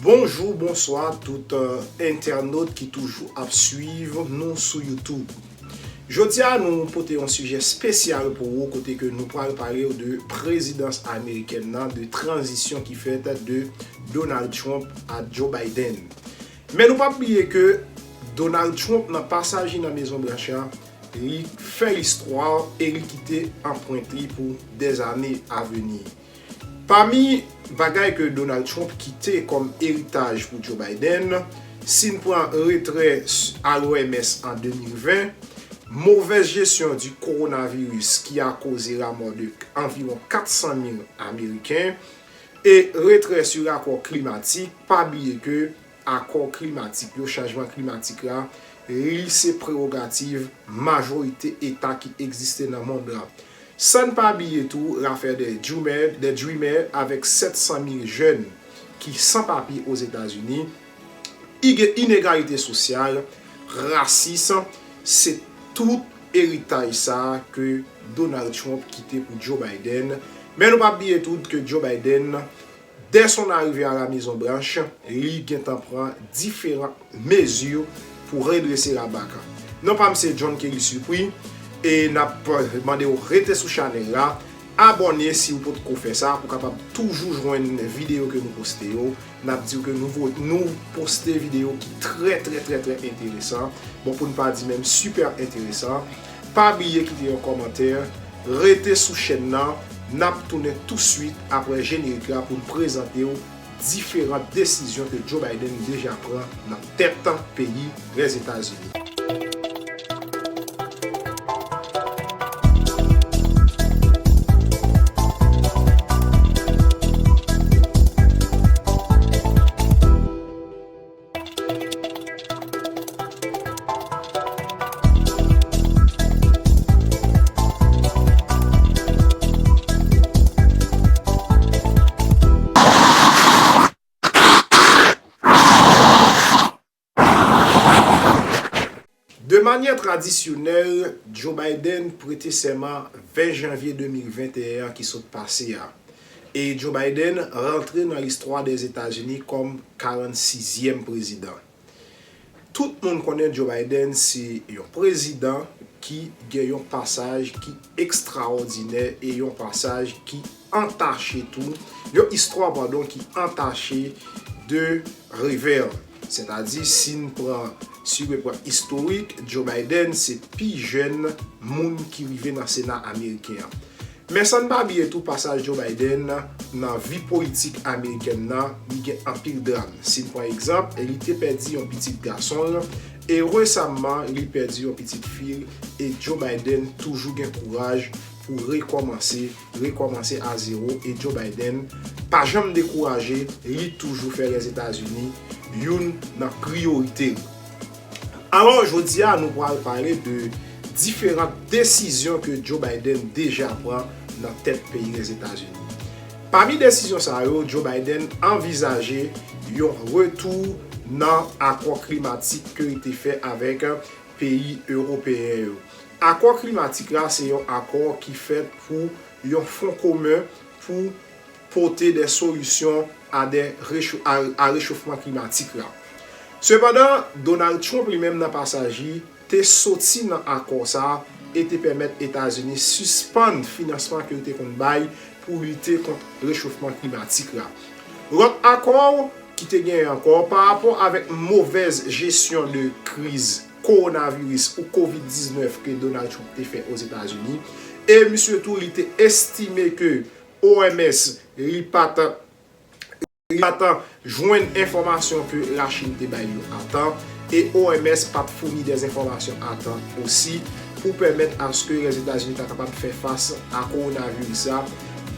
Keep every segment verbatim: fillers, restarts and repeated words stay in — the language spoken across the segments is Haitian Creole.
Bonjou, bonswa tout, euh, entènot ki toujou ap swiv nou sou YouTube. Jodi a, nou pote yon sijè espesyal pou ou, kote ke nou pral pale w de prezidans amerikèn nan, de tranzisyon ki fèt de Donald Trump a Joe Biden. Men nou p ap bliye ke Donald Trump, nan pasaj li nan Mezon Blanch la, li fè listwa e li kite anprent li pou dèzane a vini. Pami bagay ke Donald Trump kite kòm eritaj pou Joe Biden, si n pran retrè s-, a l'O M S an de mil ven, movèz jesyon di kowonaviris ki akoze lamò de anviwon kat san mil Ameriken, e retrè sou akò klimatik, pa bliye ke akò klimatik yo, chanjman klimatik la, li se prewogativ majorite eta ki egziste nan mond la. San n pa bliye tou lafè dè Dreamer, dè Dreamer avèk sèt san mil jèn ki san papye Ozetazini, ige-, inegalite sosyal, rasis, se tout eritaj sa a ke Donald Trump kite pou Joe Biden. Men nou pa bliye tou ke Joe Biden, dès son arrivée à la Maison Blanche, li gentan pran diferan mezi pou redrese labak. Non pa m se John Kelly Supri, e n ap mande w rete sou chanèl la, abòne si w potko fè sa, pou w kapab toujou jwenn videyo ke nou poste yo. N ap di w ke nou vo-, nou poste videyo ki trè, trè, trè, trè enteresan. Bon, pou n pa di menm sipè enteresan. Pa bliye kite yon kòmantè, rete sou chèn nan, n ap tounen touswit apre jenerik la pou n prezante w diferan desizyon ke Joe Biden deja pran nan tèt peyi Lèzetazini. De manyè tradisyonèl, Joe Biden prete sèman ven janvye de mil venteyen an ki sot pase a. E Joe Biden rantre nan listwa dèzetazini kòm karann sizyèm prezidan. Tout moun konnen Joe Biden se yon prezidan ki gen yon pasaj ki ekstraòdinè e yon pasaj ki antache tou, yon istwa, padon, ki antache de revè. Sètadi, si n pran, si w pran istorik, Joe Biden se pi jèn moun ki rive nan Sena ameriken an. Men san n pa bliye tou, pasaj Joe Biden nan vi politik amerikèn nan, li gen anpil dram. Si n pran egzanp, li te pèdi yon pitit gason l, e resamman, li pèdi yon pitit fi l, e Joe Biden toujou gen kouraj pou rekòmanse, rekòmanse a zewo, e Joe Biden pa janm dekouraje, li toujou fè Lèzetazini youn nan priyorite l. Alò, jodi a, nou pral pale de diferan desizyon ke Joe Biden deja pran nan tèt peyi Lèzetazini. Pami desizyon sa yo, Joe Biden anvizaje yon retou nan akò klimatik ke li te fè avèk peyi ewopeyen yo. Akò klimatik la se yon akò ki fèt pou yon fon komen pou pote de solisyon a de recho-, a, a rechofman klimatik la. Sepandan, Donald Trump li menm nan pasaj li te soti nan akò sa a e te pèmèt Etazini sispann finansman ke l te konn bay pou lite kont rechofman klimatik la. Lòt akò ki te genyen ankò pa rapò avèk movèz jesyon de kriz kowonaviris ou kovid diznèf ke Donald Trump te fè Ozetazini, e misye tou li te estime ke O M S li pa t, li pa t jwenn enfòmasyon ke Lachin te bay yo a tan, e O M S pa t founi de enfòmasyon a tan osi pou pèmèt aske Lèzetazini ta kapab fè fas a kowonaviris la.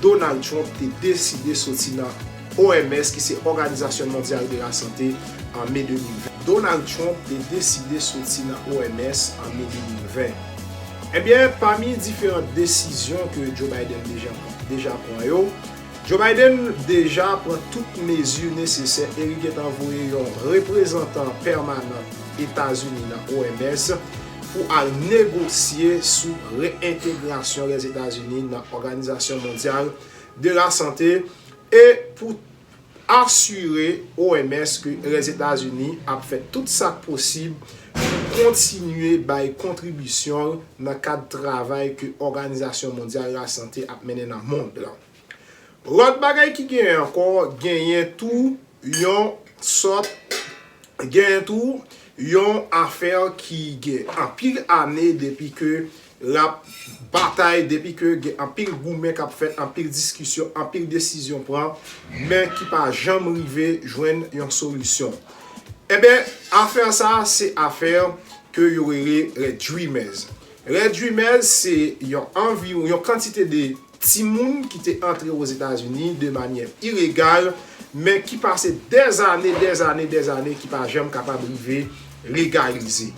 Donald Trump te deside soti nan O M S, ki se Òganizasyon Mondyal de la Sante, an me de mil ven. Donald Trump te deside soti nan O M S an me de mil ven. Ebyen, pami diferan desizyon ke Joe Biden deja, deja pran yo, Joe Biden deja pran tout mezi nesesè e li gentan voye yon reprezantan pèmanan Etazini nan O M S pou al negosye sou reyentegrasyon Lèzetazini nan Òganizasyon Mondyal de la Sante e pou asire O M S ke Lèzetazini ap fè tout sa k posib pou kontinye bay kontribisyon l nan kad travay ke Òganizasyon Mondyal Lasante ap mennen nan mond lan. Lòt bagay ki genyen ankò, genyen tou yon sòt, genyen tou yon afè ki gen anpil ane depi ke l ap batay, depi ke gen anpil goumen k ap fèt, anpil diskisyon, anpil desizyon pran, men ki pa janm rive jwenn yon solisyon. Enben, afè sa a, se afè ke yo rele Red Dreamers. Red Dreamers se yon anviwon, yon kantite de timoun ki te antre Ozetazini de manyè ilegal, men ki pase dèzane, dèzane, dèzane, ki pa janm kapab rive legalize.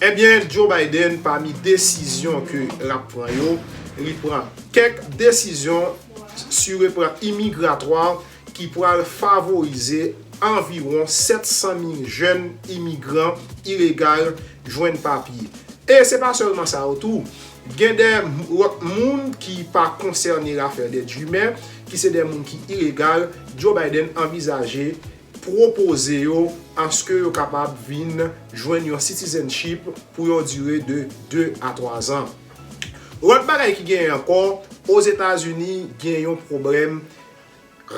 Ebyen, Joe Biden, pami desizyon ke l ap pran yo, li pran kèk desizyon sou le plan imigratwa ki pral favorize anviwon sèt san mil jèn imigran ilegal jwenn papye. E se pa sèlman sa yo tou. Gen de lòt moun ki pa konsène l afè de Dreamer, ki se de moun ki ilegal, Joe Biden anvizaje pwopoze yo aske yo kapab vin jwenn yon citizenship pou yon dire de de a twa zan. Lòt bagay ki genyen ankò, Ozetazini gen yon pwoblèm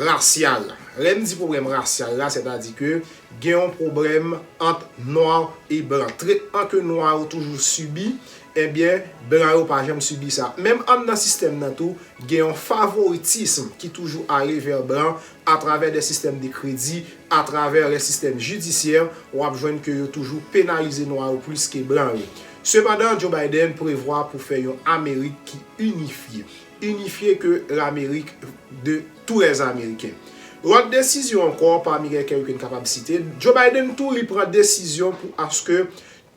rasyal. Lè m di pwoblèm rasyal la, sètadi ke gen yon pwoblèm ant nwa e blan. Tretman ke nwa yo toujou sibi, ebyen, blan yo pa janm sibi sa. Menm anndan sistèm nan tou, gen yon favoritism ki toujou ale vè blan atravè de sistèm de kredi, atravè de sistèm jidisyè, w ap jwenn ke yo toujou penalize nwa yo plis ke blan yo. Sepandan, Joe Biden prevwa pou fè yon Amerik ki inifye. Inifye ke Lamerik de tous les Américains. Lòt desizyon ankò, pami lèkèl ke n kapab site, Joe Biden tou li pran desizyon pou aske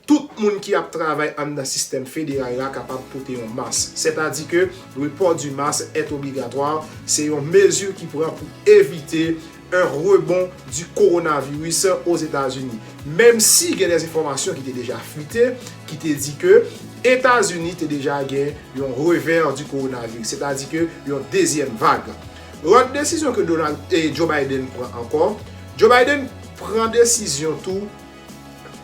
tout moun ki ap travay anndan sistèm federal la kapab pote yon mas. Sètadi ke le port du masque est obligatoire, se yon mezi ki pran pou evite un rebond du coronavirus Ozetazini. Menm si gen de enfòmasyon ki te deja flite, ki te di ke Etazini te deja gen yon revè du coronavirus, sètadi ke yon dezyèm vag. Lòt desizyon ke Donald, eh, Joe Biden pran ankò, Joe Biden pran desizyon tou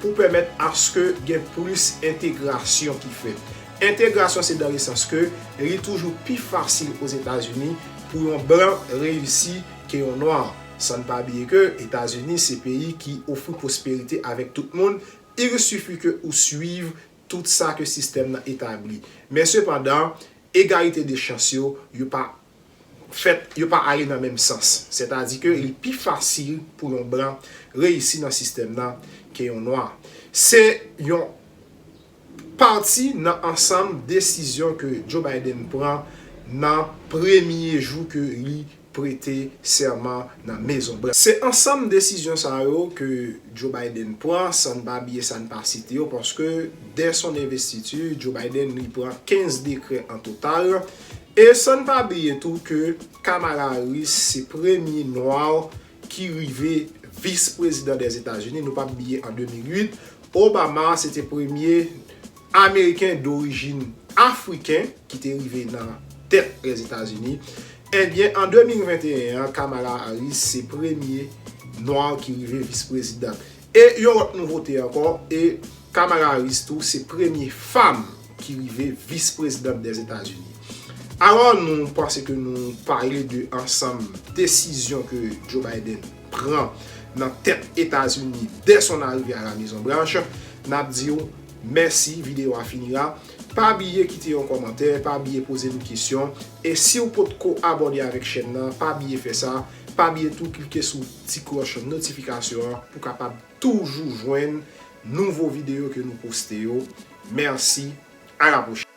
pou pèmèt aske gen plis entegrasyon ki fèt. Entegrasyon se dan le sans ke li toujou pi fasil Ozetazini pou yon blan reyisi ke yon nwa. San n pa bliye ke Etazini se peyi ki ofri pwosperite avèk tout moun, il suffit ke ou swiv tout sa ke sistèm nan etabli. Men sepandan, egalite de chans yo, yo pa fèt, yo pa ale nan menm sans. Sètadi ke li pi fasil pou yon blan reyisi nan sistèm nan ke yon nwa. Se yon pati nan ansanm desizyon ke Joe Biden pran nan premye jou ke li prete sèman nan Mezon Blanch. Se ansanm desizyon sa yo ke Joe Biden pran, san n pa bliye sa n pa site yo, paske dè son envestiti, Joe Biden li pran kenz dekrè an total. E san n pa bliye tou ke Kamala Harris se premye nwa ki rive vis prezidan dèzetazini. Nou p ap bliye an de mil uit, Obama se te premye Ameriken dorijin Afriken ki te rive nan tèt Lèzetazini. Ebyen, an de mil venteyen an, Kamala Harris se premye nwa ki rive vis prezidan. E yon lòt nouvote ankò, e Kamala Harris tou se premye fanm ki rive vis prezidan dèzetazini. Alò, nou panse ke nou pale de ansanm desizyon ke Joe Biden pran nan tèt Etazini dè son arive a la Mezon Blanch. N ap di w mèsi, videyo a fini la. Pa bliye kite yon kòmantè, pa bliye poze nou kesyon. E si w potko abòne avèk chèn nan, pa bliye fè sa. Pa bliye tou klike sou ti klòch notifikasyon an pou kapab toujou jwenn nouvo videyo ke nou poste yo. Mèsi, a la pwochèn.